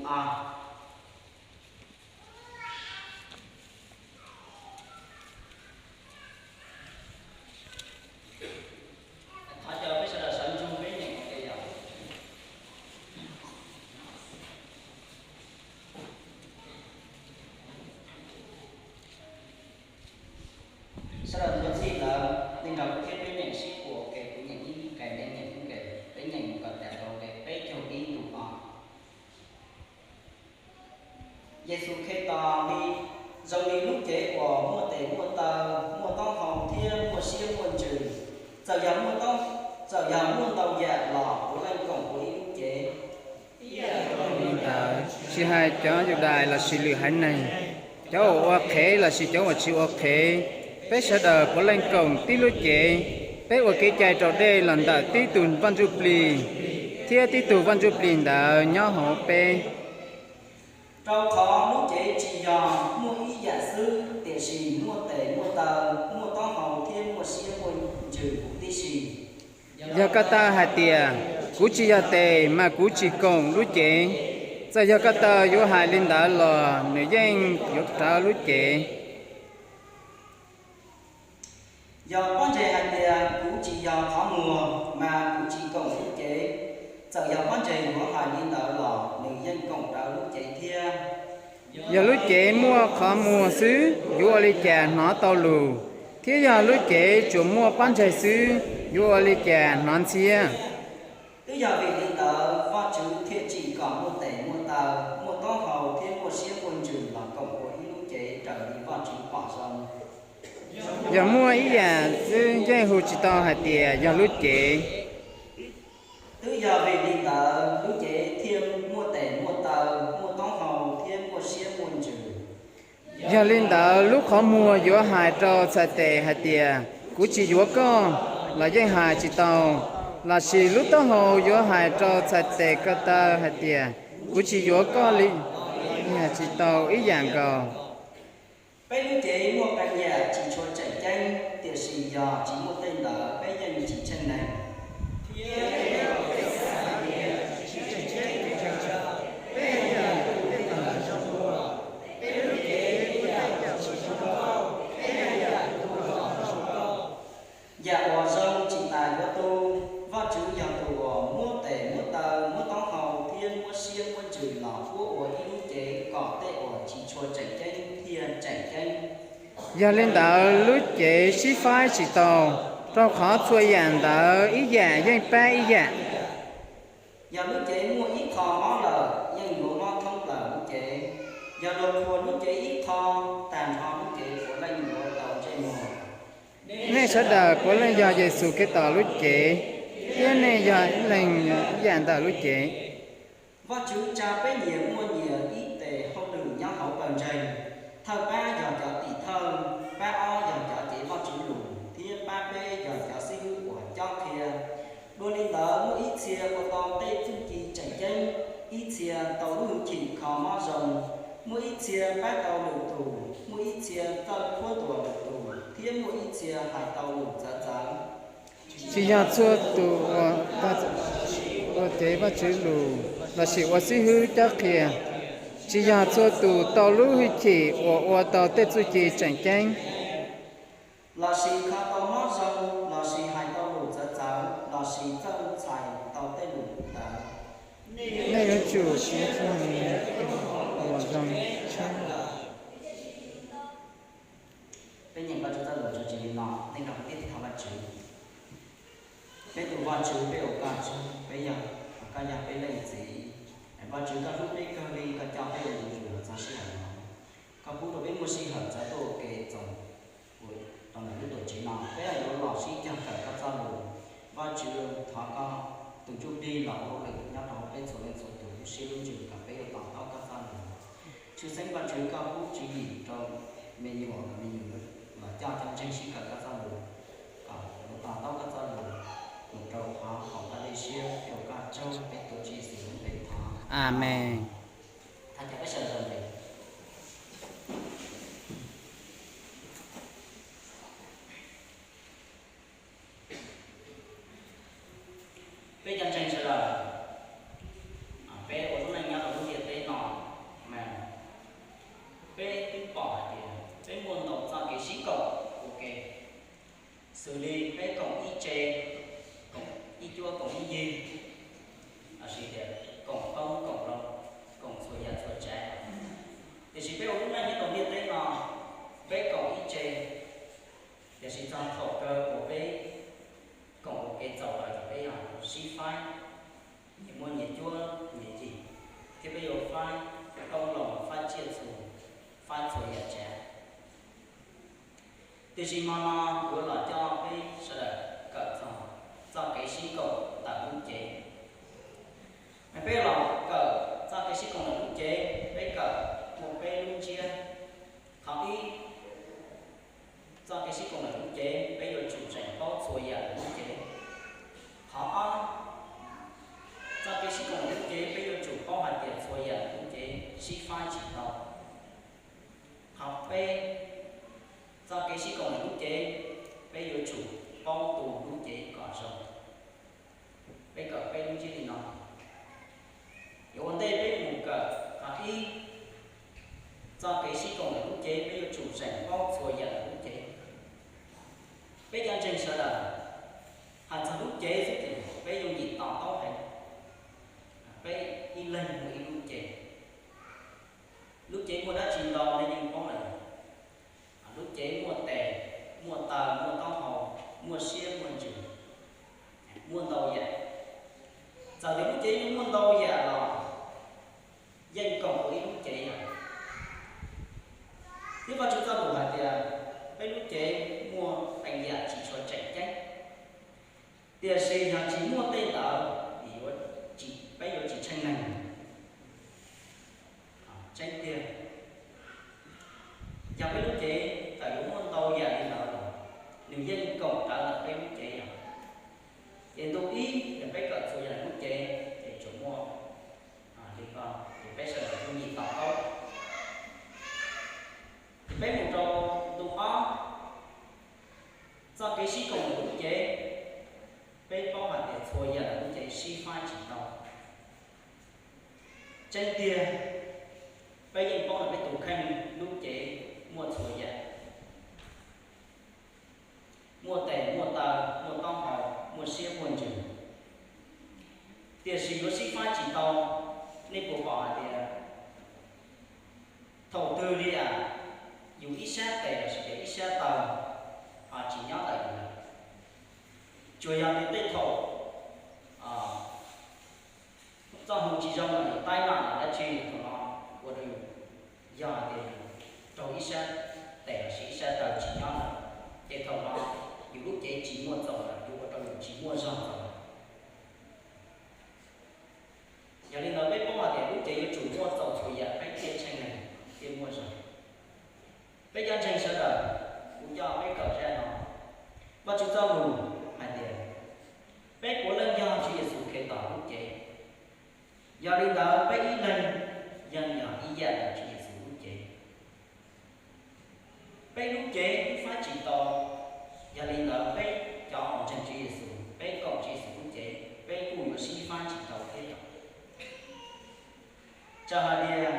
no. Thov caw peb sawv daws sawv ntsug peb nyeem ua ke yog. Sawv daws nthuav txhij ntawd, nej nrog kuv thiab peb nyeem sib puas ua ke, kuv nyeem ib nqes, nej nyeem ib nqes, peb nyeem mus kom tas rau nqe peb caug ib ntu no. Yexus Khetos li, zoo li lub cev uas muaj tes muaj taw, muaj taub hau thiab muaj siab muaj ntsws. Txawm yog muaj taub, txawm yog muaj ntau yam los puav leej koom ua ib lub cev. Tsis hais cov Yudais lossis lwm haiv neeg, cov uas ua qhev lossis cov uas tsis ua qhev, peb sawv daws puav leej koom tib lub cev. Peb ua kev cai raus dej los ntawm tib tug Vaj Ntsujplig, thiab tib tug Vaj Ntsujplig ntawd nyob hauv peb. Rau qhov lub cev tsis yog muaj ib yam xwb, tiam sis muaj tes muaj taw, muaj taub hau thiab muaj siab muaj ntsws huv tib si. Yog ko taw hais tias, kuv tsis yog tes, mas kuv tsis koom lub cev. Txawm yog ko taw yuav hais li ntawd los nws yeej yuav rawv lub cev. Yog pob ntseg hais tias, kuv tsis yog qhov muag, mas kuv tsis koom lub cev. Txawm yog pob ntseg yuav hais li ntawd los nws yeej koom rawv lub cev thiab. Yog lub cev muaj qhov muag xwb, yuav ua li cas hnov tau lus? Thiab yog lub cev tsuas muaj pob ntseg xwb, yuav ua li cas hnov ntxhiab? Twb yog vim li ntawd Vajtswv thiaj tsim kom muaj tes muaj taw, muaj taub hau thiab muaj siab muaj ntsws los koom ua ib lub cev raws li Vajtswv pom zoo. Yog muaj ib yam xwb yeej hu tsis tau hais tias yog lub cev. Twb yog vim li ntawd lub cev thiaj muaj tes muaj taw, muaj taub hau thiab muaj siab muaj ntsws. Yog li ntawd lub qhov muag yuav hais rau txhais tes hais tias, kuv tsis yuav koj, los yeej hais tsis tau. Lossis lub taub hau yuav hais rau txhais tes ko taw hais tias, kuv tsis yuav koj li, yeej hais tsis tau ib yam nkaus. Peb lub cev muaj qee yam tsis tshua tseem ceeb, tiam sis yog tsis muaj tej ntawd peb yeej tsis tsheej neeg. Yam uas zoo tsis tas yuav tu. Vajtswv yog tus uas muab tes muab taw, muab taub hau thiab muab siab muab ntsws los puab ua ib lub cev kom tej uas tsis tshua tseem ceeb thiaj tseem ceeb. Yog li ntawd lub cev sib faib tsis tau, rau qhov txhua yam ntawd ib yam yeej pab ib yam. Yog lub cev muaj ib qho mob lawm, yeej yuav mob thoob plaws lub cev. Yog luag qhuas lub cev ib qho, tag nrho lub cev puav leej yuav tau ntsej muag. Nej sawv daws puav leej yog Yexus Khetos lub cev, thiab nej yog ib leeg ib yam ntawm lub cev. Vajtswv tsa peb nyias muaj nyias ib tes hauj lwm nyob hauv Pawg Ntseeg. Thawj pab yog cov tim thawj, pab ob yog cov cev Vajtswv lus, thiab pab peb yog cov xib hwb uas cob qhia. Dua li ntawd muaj ib txhia ua tau tej txuj ci tseem ceeb, ib txhia tau lub hwj chim kho mob zoo, muaj ib txhia pab tau lwm tus, muaj ib txhia txawj qhuab ntuas lwm tus, thiab muaj ib txhia hais tau lus txawv txawv. Tsis yog txhua tus uas tau ua cev Vajtswv lus lossis ua xib hwb cob qhia. Tsis yog txhua tus tau lub hwj chim uas ua tau tej txuj ci tseem ceeb, lossis kho tau mob zoo, lossis hais tau lus txawv txawv, lossis txawj txhais tau tej lus txawv. Nej yuav tsum uas zoo tshaj. Peb nyeem Vajtswv txoj lus tso tseg li no, nej nrog kuv thiaj thov Vajtswv. Peb tus Vajtswv, peb ua koj tsaug, peb yog, koj yog peb leej txiv. Vajtswv, koj hlub peb kawg li, koj coj peb ua ntu zus los txog sij hawm no. Koj pub rau peb muaj sij hawm txawv tuaj ua ke txaus rau ntawm lub tuam tsev no, peb yuav los sib cog kawm koj txoj lus. Vajtswv, thov koj tus Ntsuj Plig los ua hauj lwm nyob rau hauv peb txhua leej txhua tus lub siab lub ntsws kom peb yuav to taub koj txoj lus. Tshwj xeeb Vajtswv, koj pub tswv yim rau me nyuam, me nyuam los coj cov ntseeg sib kawm koj txoj lus, kom yuav to taub koj txoj lus mus rau qhov haum koj dej siab. Peb ua koj tsaug, peb tuav Tswv Yexus lub npe thov. Amees. Thov caw peb sawv daws nqis. Peb cov ntseeg sawv daws, peb ua lub neej nyob rau lub ntiaj teb no, Xws li peb koom ib tse, koom ib cuab koom ib yig, lossis tias koom qoob koom loo, koom txhua yam txhua tsav. Tiam sis peb ua lub neej nyob rau ntiaj teb no, peb koom ib tse, tiam sis txog thaum kawg uas peb koom ua ke txaus lawm ces peb yog sib faib, nyias muaj nyias cuab nyias yig, thiab peb yuav faib qoob loo, faib tsiaj txhu, faib txhua yam tsav. Tiam sis hmo no kuv los coj peb sawv daws kawm txog txoj kev sib koom ntawm lub cev. Peb los kawm txoj kev sib koom ntawm lub cev, peb kawm muaj peb lub ntsiab. Qhov ib, txoj kev sib koom ntawm lub cev peb yuav tsum zeem paub txhua yam ntawm lub cev. Qhov ob, txoj kev sib koom ntawm lub cev peb yuav tsum paub hais tias txhua yam ntawm lub cev sib faib tsis tau. Qhov peb, txoj kev sib koom ntawm lub cev peb yuav tsum paub tu lub cev kom zoo. Peb kawm peb lub ntsiab li no. Yuav ua ntej peb mus kawm qhov ib, txoj kev sib koom ntawm lub cev peb yuav tsum zeem paub txhua yam ntawm lub cev. Peb cov ntseeg sawv daws, hais txog lub cev xwb ces peb yooj yim to taub heev. Peb ib leeg muaj ib lub cev. Lub cev muaj dab tsi ntau nej yeej paub lawm. Lub cev muaj tes, muaj taw, muaj taub hau, muaj siab muaj ntsws, muaj ntau yam. Txawm tias lub cev yuav muaj ntau yam los yeej koom ua ib lub cev yom. Thiab Vajtswv txoj lus hais tias peb lub cev muaj qee yam tsis tshua tseem ceeb, tiam sis yog tsis muaj tej ntawd, peb yuav tsis tsheej neeg. Tseeb tiag, yog peb lub cev txawm yuav muaj ntau yam li ntawd los nws yeej koom rawv ntawm peb lub cev yom. Ces ntu ib, yog peb kawm txhua yam lub cev ces tsuas muaj li ko, ces peb sawv daws yooj yim to taub. Ces peb mus rau ntu ob, txoj kev sib koom ntawm lub cev, peb paub hais tias txhua yam ntawm lub cev sib faib tsis tau. Tseeb tiag, peb yeej paub hais peb tus kheej lub cev muaj txhua yam, muaj tes muaj taw, muaj taub hau, muaj siab muaj ntsws, tiam sis yuav sib faib tsis tau. Nej puas pom hais tias thaum twg li as, yus ib sab tes lossis tias ib sab taw ho tsis nyob ntawm yus lawm? Tsuas yog tias tej thaum txoj hmoo tsis zoo los yus taib mam los dab tsi, thaum no ua rau yus, yog hais tias yus raug ib sab tes lossis ib sab taw tsis nyob ntawd, ces thaum no yus lub cev tsis muaj txaus lawm, yuav ua rau yus tsis muaj zog txaus lawm. Yog li ntawd peb paub hais tias lub cev yuav tsum muaj txaus txhua yam peb thiaj tsheej neeg, thiaj muaj zog. Peb cov ntseeg sawv daws, kuv coj peb kawm zaj no, Vajtswv txoj lus hais tias peb puav leej yog Tswv Yexus Khetos lub cev. Yog li ntawd peb ib leeg yeej yog ib yam ntawm Tswv Yexus lub cev. Peb lub cev twb faib tsis tau, yog li ntawd peb cov uas ntseeg Tswv Yexus, peb koom Tswv Yexus lub cev, peb kuj yuav sib faib tsis tau thiab yom. Txawm hais tias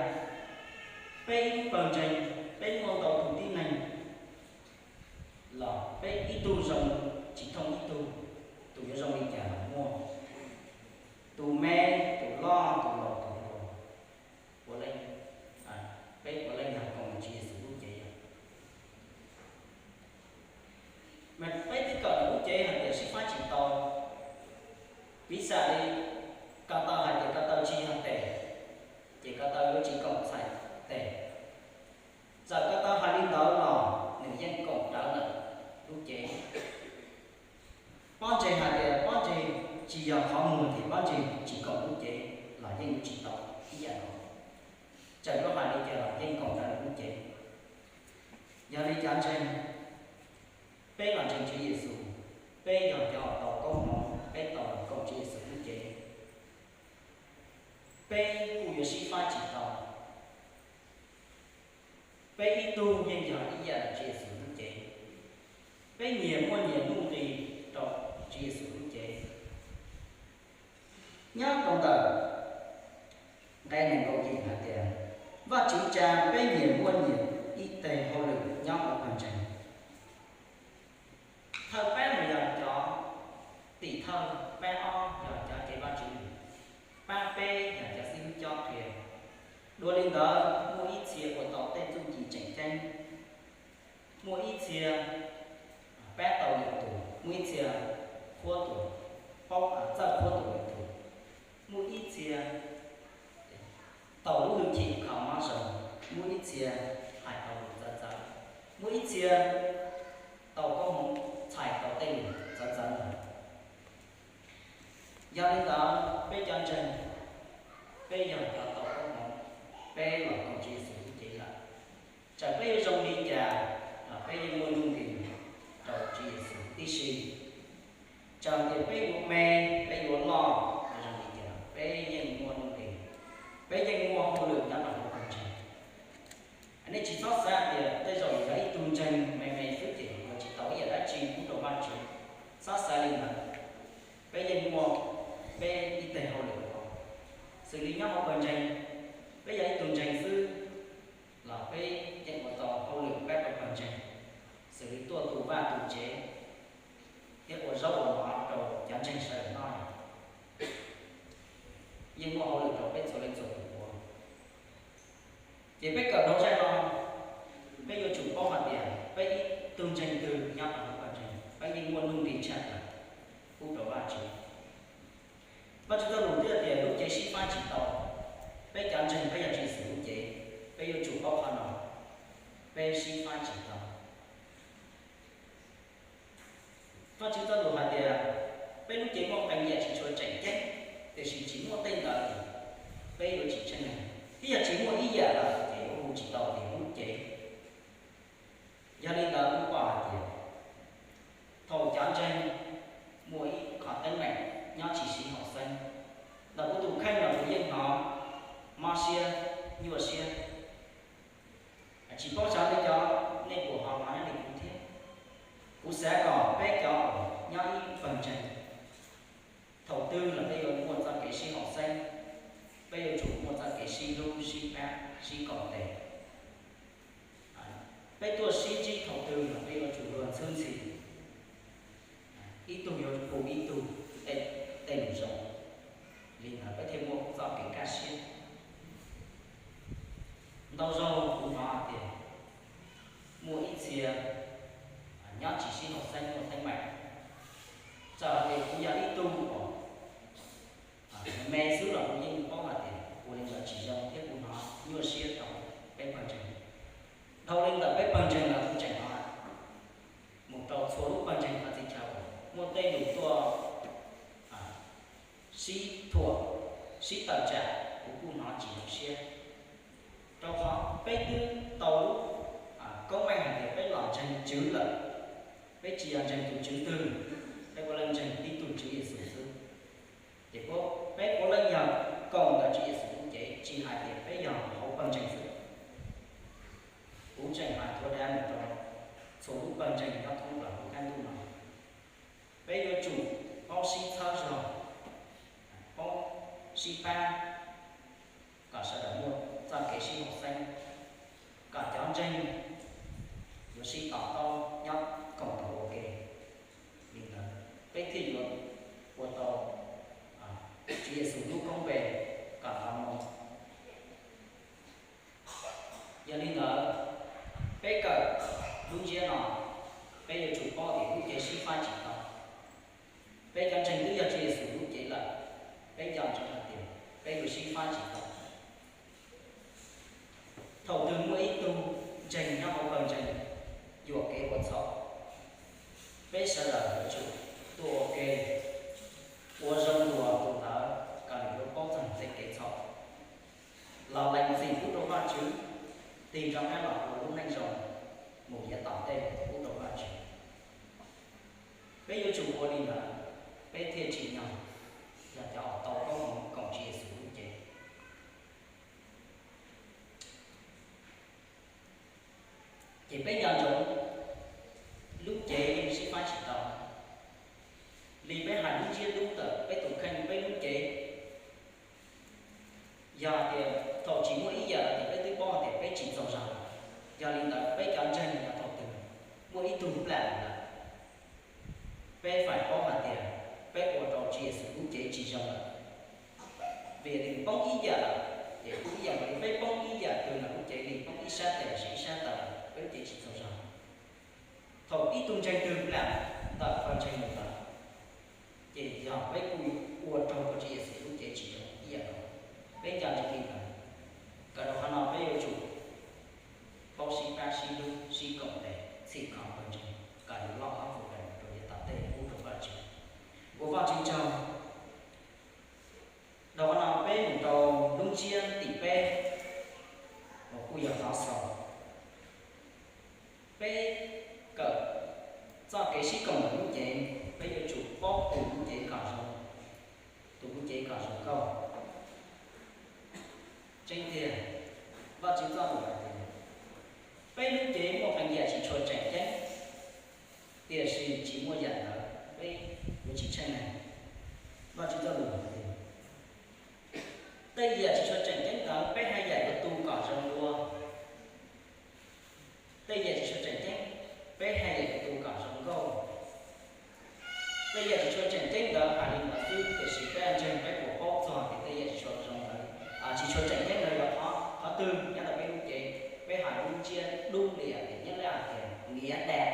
peb ib lub pawg ntseeg, peb muaj ntau tus tib neeg los peb ib tug zoo tsis thooj ib tug, tus yuav zoo li cas los muaj, tus me, tus loj, tus laus, tus hluas, puav leej, peb puav leej yog koom Tswv Yexus lub cev yom. Mas peb twb kawm ntawm lub cev hais tias sib faib tsis tau. Piv xam li ko taw hais tias ko taw tsis yog tes, ces ko taw yuav tsis koom txhais tes. Txawm ko taw hais li ntawd los nws yeej koom rawv ntawm lub cev. Pob ntseg hais tias pob ntseg tsis yog qhov muag ces pob ntseg tsis koom lub cev los yeej yuav tsis tau ib yam nkaus. Txawm yuav hais li cas los yeej koom rawv ntawm lub cev. Yog li cov ntseeg, peb los ntseeg Tswv Yexus, peb yog cov uas tau koob hmoov, peb tau los koom Tswv Yexus lub cev, peb kuj yuav sib faib tsis tau. Peb ib tug yeej yog ib yam Tswv Yexus lub cev. Peb nyias muaj nyias nuj nqis rau Tswv Yexus lub cev. Nyob rau ntawm nqe nees nkaum yim hais tias, Vajtswv tsa peb nyias muaj nyias ib teg hauj lwm nyob hauv pawg ntseeg. Thawj peb Dua li ntawd, muaj ib txhia ua tau tej txuj ci tseem ceeb, muaj ib txhia pab tau lwm tus, muaj ib txhia qhuab tus, paub txawj qhuab tus lwm tus, muaj ib txhia tau lub hwj chim kho mob zoo, muaj ib txhia hais tau lus txawv txawv, muaj ib txhia tau koob hmoov txhais tau tej lus txawv txawv ntawd. Yog li ntawd, peb cov ntseeg, peb yog cov tau koob hmoov, peb los koom Tswv Yexus lub cev lawm. Txawm peb yuav zoo li cas los peb yeej muaj nuj nqis rau Tswv Yexus tib si. Txawm tias peb yuav me, peb yuav loj, los zoo li cas peb yeej muaj nuj nqis, peb yeej muaj hauj lwm nyob rau hauv pawg ntseeg. Nej tsis txhob xav tias tej zaum yog ib tug ntseeg me me xwb ces yuav tsis tau ib yam dab tsi pub rau Vajtswv. Txhob xav li ntawd. Peb yeej muaj peb ib teg hauj lwm. Xws li nyob hauv pawg ntseeg, peb yog ib tug ntseeg xwb los peb yeej ua tau hauj lwm pab rau pawg ntseeg, xws li tuaj tu vaj tu tsev thiab ua zaub ua mov rau cov ntseeg sawv daws noj. Yeej muaj hauj lwm rau peb txhua leej txhua tus ua. Ces peb kawm dhau zaum no, peb yuav tsum paub hais tias peb ib tug ntseeg twg nyob rau hauv pawg ntseeg, peb yeej muaj nuj nqis tshaj plaws pub rau Vajtswv. Vajtswv txoj lus twb hais tias lub cev sib faib tsis tau. Peb cov ntseeg peb yog Tswv Yexus lub cev, peb yuav tsum paub qhov no, peb sib faib tsis tau. Vajtswv txoj lus hais tias peb lub cev muaj qee yam tsis tshua tseem ceeb, tiam sis tsis muaj tej ntawd, peb yuav tsis tsheej neeg, thiab yog tsis muaj ib yam lawm ces yuav hu tsis tau tias lub cev. Yog li ntawd kuv pom hais tias thaum cov ntseeg muaj ib qho teeb meem nyob tsis sib haum xeeb, ntawm kuv tus kheej los kuv yeej hnov mob siab, nyuaj siab. Tsis paub xyov nej cov, nej puas ho hnov nyob li kuv thiab. Kuv xav kom peb cov uas nyob ib pawg ntseeg, thaum twg los peb yuav muaj txoj kev sib haum xeeb, peb yuav tsum muaj txoj kev sib hlub sib pab sib koom tes. Peb tuaj sib ntsib thaum twg los peb yuav tsum luag ntxhwb ntxhi, ib tug yuav hu ib tug tej lus zoo, li ntawd peb thiaj muaj txoj kev kaj siab. Ntau zaug kuv hnov hais tias muaj ib txhia nyob tsis sib haum xeeb muaj teeb meem. Txawm hais tias kuv yog ib tug uas me xwb los kuv yeej paub hais tias ua li ntawd tsis zoo thiab kuv hnov nyuaj siab rau peb pawg ntseeg. Dhau li ntawm peb pawg ntseeg los kuv tseem hnov mus rau txhua lub pawg ntseeg qhov txhia chaw uas muaj tej lus tuaj sib thuam, sib tawm tsam, kuv kuj hnov tsis zoo siab. Rau qhov peb twb tau lub koob meej hais tias peb los ntseeg Tswv lawm, peb tsis yog ntseeg tus tswv twg, peb puav leej ntseeg tib tug Tswv Yexus xwb. Ces peb puav leej yog koom ntawm Tswv Yexus lub cev, tsis hais tias peb yog hauv pawg ntseeg xwb. Kuv tseem hais thuav dav mus rau txhua lub pawg ntseeg nyob thoob plaws lub qab ntuj no, peb yuav tsum paub sib txhawb zog, paub sib pab, kom sawv daws muaj txoj kev sib haum xeeb, kom cov ntseeg yuav sib to taub nyob koom tau ua ke. Li ntawd peb thiaj yuav ua tau Tswv Yexus lub koob npe kom tau moo. Yog li ntawd, peb kawm lub ntsiab no, peb yuav tsum paub tias lub cev sib faib tsis tau. Peb cov ntseeg twb yog Tswv Yexus lub cev lawm, peb nco ntsoov hais tias peb yuav sib faib tsis tau. Thaum twg muaj ib tug ntseeg nyob hauv pawg ntseeg yuam kev ua txhaum, peb sawv daws yuav tsum tuaj ua ke, ua zoo dua tus ntawd kom nws yuav paub txog nws tej kev txhaum, los lees txim pub rau Vajtswv, tig rov qab los ua lub neej zoo, mus yav tom ntej pub rau Vajtswv. Peb yuav tsum ua li ntawd, peb thiaj tsim nyog yog cov uas tau koob hmoov koom Tswv Yexus lub cev. Ces peb nco ntsoov lub cev sib faib tsis tau. Li peb hais lub ntsiab dub ntawm peb tus kheej peb lub cev, yog tias thaum tsis muaj ib yam los tias peb twb paub tias peb tsis txaus zog. Yog li ntawd peb cov ntseeg yog thaum twg muaj ib tug plam lawm, peb feem paub hais tias peb ua rau Tswv Yexus lub cev tsis zoo lawm. Vim nws poob ib yam lawm, ces poob ib yam li peb poob tus ntseeg twg plam ntawm pawg ntseeg mus lawm, ces yog peb kuj ua raug peb Tswv Yexus lub cev tsis zoo ib yam nkaus. Peb nco ntsoov li ntawd, kom rau qhov no peb yuav tsum paub sib pab sib hlub sib koom tes txhim kho pawg ntseeg kom yus loj hlob txuas tes rau yav tom ntej pub rau Vajtswv, ua Vajtswv tsaug. Rau qhov no peb mus rau lub ntsiab tim peb uas kuj yog thov xaus. Peb kawm txoj kev sib koom ntawm lub cev, peb yuav tsum paub tus lub cev kom zoo, tus lub cev kom zoo nkauj. Tseeb tiag, Vajtswv txoj lus hais tias peb lub cev muaj qee yam tsis tshua tseem ceeb, tiam sis tsis muaj yam ntawd peb yuav tsis tsheej neeg. Vajtswv txoj lus hais tias tej yam tsis tshua tseem ceeb ntawd peb haj yam yuav tu kom zoo dua. Tej yam tsis tshua tseem ceeb, peb haj yam yuav tu kom zoo nkauj. Tej yam tsis tshua tseem ceeb ntawd hais li ntawd xwb, tiam sis peb ntseeg peb puas paub txog tias tej yam tsis tshua zoo ntawd, tsis tshua tseem ceeb ntawd yog qhov, qhov twg nyob ntawm peb lub cev? Peb hais lub ntsiab dub liam tias nyob li hais tias niam dab.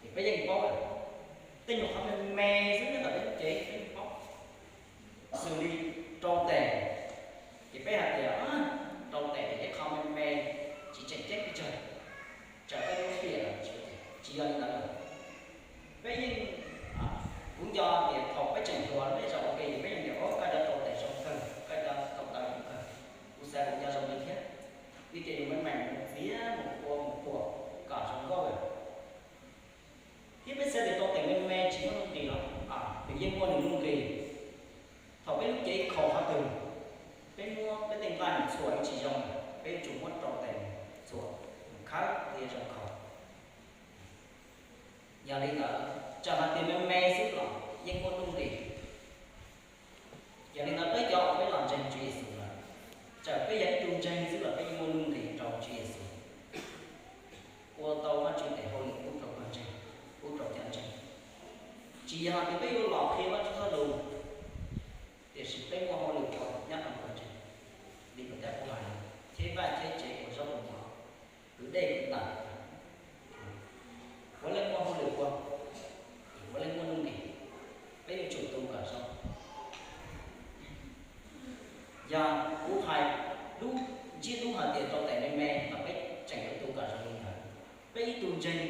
Ces peb yeej paub lawm, tej nyuag qhov me me xwb nyob ntawm peb lub cev peb yeej paub. Xws li rau tes, ces peb hais tias rau tes ces tej qhov me me tsis tseem ceeb pes tsawg, tsam peb lub tiam los tsis yog li ntawd lawm. Peb yeej, kuv nco tias thaum peb tseem hluas peb zaum ua ke ces peb yeej tias koj cov rau tes zoo kawg, koj cov rau taw zoo kawg. Kuv xav kuv cov zoo li thiab, vim tias yus me me mus txiav mus ua mus puam kom zoo nkauj lawm. Thiab peb xav tias rau tes me me tsis muaj nuj nqis los nws yeej muaj nws nuj nqis. Thaum peb lub cev khaus qhov twg, peb muab peb tej nqaij mus txhuam yeej tsis zoo, peb yuav tsum muab rau tes txhuam mus khawb thiaj zoo khaus. Yog li ntawd, txawm hais tias me me xwb los yeej muaj nuj nqis. Yog li ntawd peb cov uas peb los ntseeg Tswv Yexus lawm, txawm peb yog ib tug ntseeg xwb los peb yeej muaj nuj nqis rau Tswv Yexus, ua tau Vajtswv tes hauj lwm pub rau pawg ntseeg, pub rau cov ntseeg. Tsis yog tias peb yuav los qhia Vajtswv txoj lus, tiam sis peb muaj hauj lwm ua nyob rau pawg ntseeg. Li kuv tab kuv hais, cheb vaj cheb tsev, ua zaub ua mov, kwv dej kwv taws, puav leej muaj hauj lwm ua, puav leej muaj nuj nqis, peb yuav tsum tu kom zoo. Yog kuv hais lub ntsiab dub hais tias rau tes me me los peb tseem yuav tu kom zoo li ntawd. Peb ib tug ntseeg,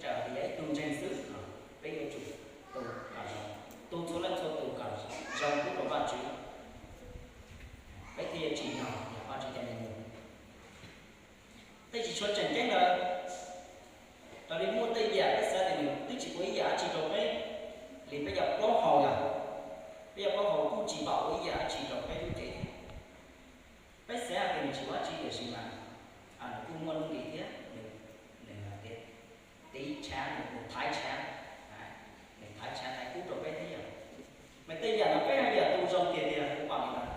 txawm yog ib tug ntseeg xwb los peb yuav tsum tu kom zoo, tu txhua leej txhua tus kom zoo pub rau Vajtswv, peb thiaj yuav tsim nyog yog Vajtswv cov me nyuam. Tej tsis tshua tseem ceeb ntawd, raws li muaj tej yam peb xav tias nws twb tsis ua ib yam dab tsi rau peb, li peb cov plaub hau yog, peb cov plaub hau kuj tsis pom ua ib yam dab tsi rau peb lub cev. Peb xav tias nws tsis ua dab tsi tiam sis mas nws kuj muaj nuj nqis thiab, nws, nws hais tias tiv tshav, nws thaiv tshav, nws thaiv tshav thaiv kub rau peb thiab yom. Mas tej yam no peb haj yam tu zoo tiag tiag, kuv pom li ntawd.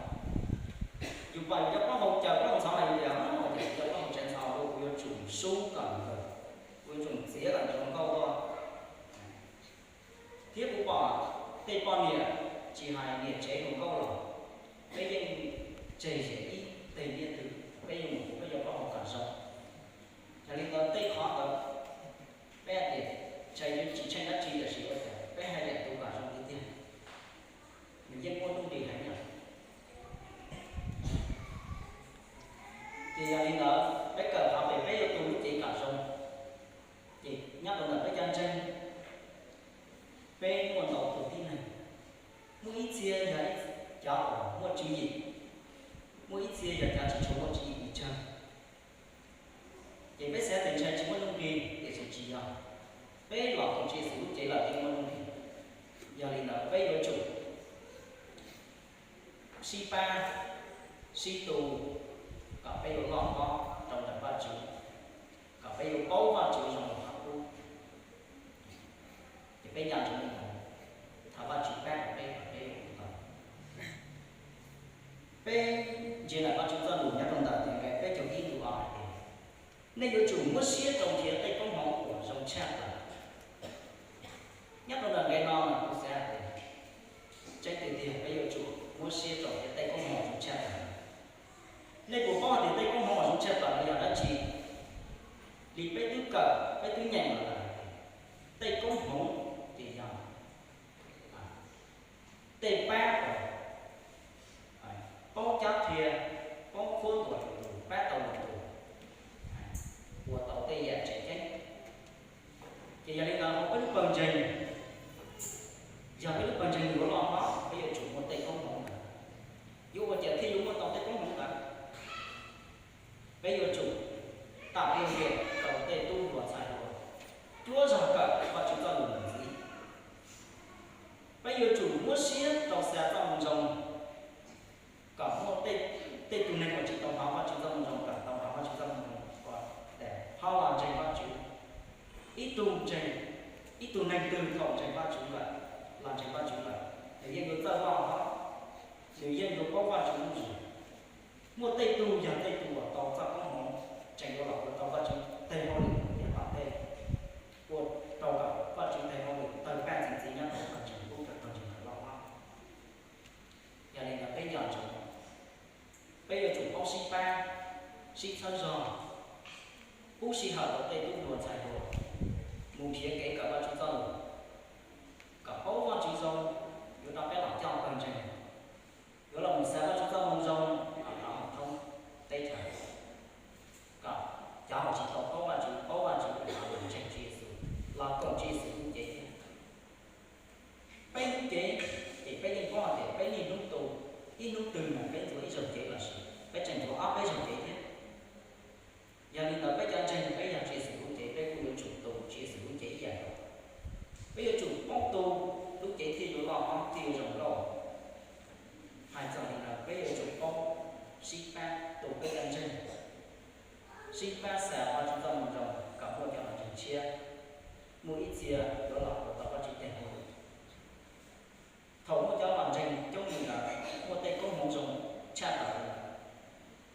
Yus pom yus cov plaub hau caws plaub hau ntxhov mas yus tias, yus cov plaub hau tseem ntxhov, kuv yuav tsum sub kom nws, kuv yuav tsum txiav kom nws zoo nkauj tuaj. Thiab kuv pom tej poj niam tsis hais niam tsev hluas nkauj los, peb yeej tseg zias ib teg nyiaj twg, peb yeej mus pub peb cov plaub hau kom zoo. Yog li ntawd tej qhov ntawd peb hais tias ntshe yuav tsis tsheej dab tsi tiam sis ua cas peb haj yam tu kom zoo tiag tiag. Nws yeej muaj nuj nqis heev yom. Ces yog li ntawd peb kawm qhov tias peb yuav tu lub cev kom zoo. Ces nyob rau ntawm peb cov ntseeg, peb muaj ntau tus tib neeg, muaj ib txhia yog cov uas muaj tswv yim, muaj ib txhia yog cov tsis tshua muaj tswv yim pes tsawg. Ces peb xav tias ntshe tsis muaj nuj nqis tiam sis tsis yog, peb los koom Tswv Yexus lub cev lawm yeej muaj nuj nqis. Yog li ntawd peb yuav tsum sib pab, sib tu, kom peb yuav loj hlob rau ntawm Vajtswv, kom peb yuav paub Vajtswv zoo li qhov qub. Ces peb nco ntsoov li ntawd, thov Vajtswv pab rau peb kom peb yuav ua tau. Peb ntsia ntawm Vajtswv txoj lus nyob rau ntawm nqe peb caug ib ntu o hais tias, nej yuav tsum muab siab rau nrhiav tej koob hmoov uas zoo tshaj plaws. Nyob rau ntawm nqe no mas kuv xav hais tias, tseeb tiag tiag peb yuav tsum muab siab rau nrhiav tej koob hmoov zoo tshaj plaws. Nej puas paub hais tias tej koob hmoov uas zoo tshaj plaws no yog dab tsi? Li peb twb tias poob khuab ntuas lwm tus, pab tau lwm tus, ua tau tej yam tseem ceeb. Ces yog li ntawd hauv peb lub pawg ntseeg, yog peb lub pawg ntseeg yuav loj hlob, peb yuav tsum muaj tej koob hmoov ntawd. Yuav ua cas thiaj yuav muaj tau tej koob hmoov ntawd? Peb yuav tsum tam pliag rau tej tub hluas ntxhais hluas cuab zog kawm Vajtswv txoj lus ntxiv. Peb yuav tsum muab siab rau xa txoj moo zoo, kom muaj tej tug neeg uas tsis tau hnov Vajtswv txoj moo zoo kom tau hnov Vajtswv txoj moo zoo, kom ho los ntseeg Vajtswv. Ib tug ntseeg, ib tug neeg twg thaum ntseeg Vajtswv lawm, los ntseeg Vajtswv lawm, nws yeej yuav txawj loj hlob, nws yeej yuav paub Vajtswv lub ntsiab. Muaj tej tug yog tej tug uas tau txoj koob hmoov tseem yuav los ua tau Vajtswv tes hauj lwm, yog tom ntej ua rau kom Vajtswv tes hauj lwm tawg paj txi txiv nyob rau pawg ntseeg, pub rau pawg ntseeg loj hlob. Yog li ntawd peb nco ntsoov, peb yuav tsum paub sib pab, sib txhawb zog, pub sij hawm rau tej tub hluas ntxhais hluas mus nrhiav kev kawm Vajtswv txoj lus, kom paub Vajtswv zoo, yuav rov qab los coj pawg ntseeg, yuav los mus xa Vajtswv txoj moo zoo kom thoob teb chaws, kom cov uas tsis tau paub Vajtswv paub Vajtswv, los ntseeg Tswv Yexus, los koom Tswv Yexus lub cev thiab. Peb lub cev, ces peb yeej paub hais tias peb niaj hnub tu, ib hnub twg mas peb ntxuav ib zaug cev los sis peb tseem ntxuav ob peb zaug cev thiab. Yog li ntawd peb cov ntseeg peb yog Tswv Yexus lub cev, peb kuj yuav tsum tu Tswv Yexus lub cev ib yam nkaus. Peb yuav tsum paub tu lub cev thiaj yuav loj hlob thiaj yuav zoo nkauj. Hais txog li ntawd peb yuav tsum paub sib pab tu peb cov ntseeg, sib pab xa Vajtswv txoj moo zoo kom muaj cov los ntseeg tshiab, muaj ib txhia yuav los ua tau Vajtswv tes hauj lwm. Thaum muaj cov los ntseeg coob li ntawd, muaj tej koob hmoov zoo tshaj plaws li ntawd,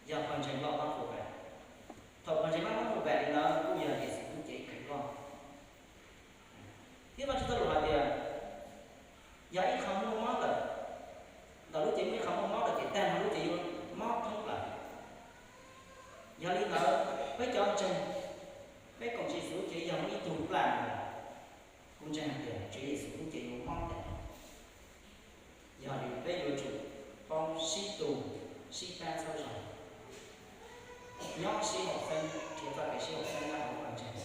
yog pawg ntseeg loj hlob puas vam. Thaum pawg ntseeg loj hlob puas vam li ntawd kuj yog Yexus lub cev kheev loj. Thiab Vajtswv txoj lus hais tias, yog ib qho muaj mob lawm, ntawm lub cev muaj ib qho muaj mob lawm ces tag nrho lub cev yuav mob thoob plaws. Yog li ntawd peb cov ntseeg, peb koom Tswv Yexus lub cev yog muaj ib tug plam lawm, kuv ntseeg hais tias Tswv Yexus lub cev yuav mob tas. Yog li peb yuav tsum paub sib tu, sib pab txhawb zog, nyob sib haum xeeb, nrhiav txoj kev sib haum xeeb nyob hauv pawg ntseeg.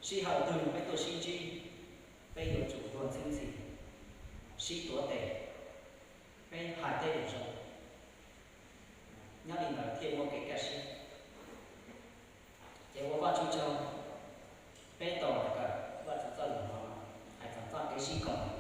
Sij hawm twg peb tuaj sib ntsib, peb yuav tsum luag ntxhi ntxhi, sib tuav tes, peb hais tej lus zoo, nyob li ntawd thiaj muaj kev kaj siab. Ces ua Vajtswv tsaug, peb tau los kawm Vajtswv txoj lus no, hais txog txoj kev sib koom.